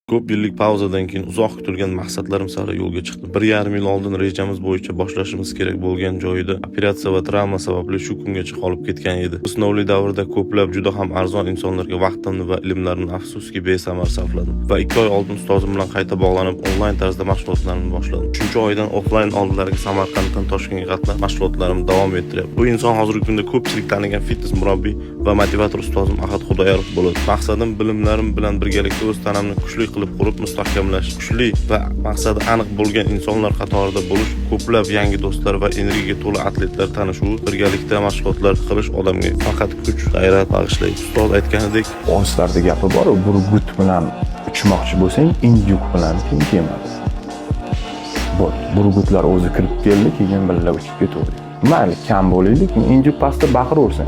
Ko'p yillik pauzadan keyin uzoq kutilgan maqsadlarim sari yo'lga chiqdim. 1,5 yil oldin rejamiz bo'yicha boshlashimiz kerak bo'lgan joyida operatsiya va travma sababli shu kungacha qolib ketgan edi. Bu sinovli davrda ko'plab juda ham arzon insonlarga vaqtimni va ilmlarimni, afsuski, besamar sarfladim. Va 2 oy oldin ustozim bilan qayta bog'lanib, onlayn tarzda mashg'ulotlarimni boshladim. Uchinchi oydan offlayn oldilariga Samarqanddan Toshkentga qatnab, mashg'ulotlarimni davom ettiryapman. Bu inson hozirgi kunda ko'pchilik tanigan fitness murabbiy va motivator ustozim Ahad Xudoyorov bo'ladi. Maqsadim bilimlarim bilan birgalikda o'z tanamni kuchli qilib qurib mustahkamlash, kuchli va maqsadi aniq bo'lgan insonlar qatorida bo'lish, ko'plab yangi do'stlar va energiyaga to'la atletlar tanishuvi, birgalikda mashg'ulotlar qilish odamga faqat kuch, g'ayrat bag'ishlaydi. Ustoz aytganidek, Forslarda gapi bor, burgut bilan uchmoqchi bo'lsang, индюк bilan teng kelmadi. Bo'ldi. Burgutlar o'zi kirib keldi, keyin birga uchib ketaverdik. Mayli, kam bo'laylik, индюк pastda baqiraversin.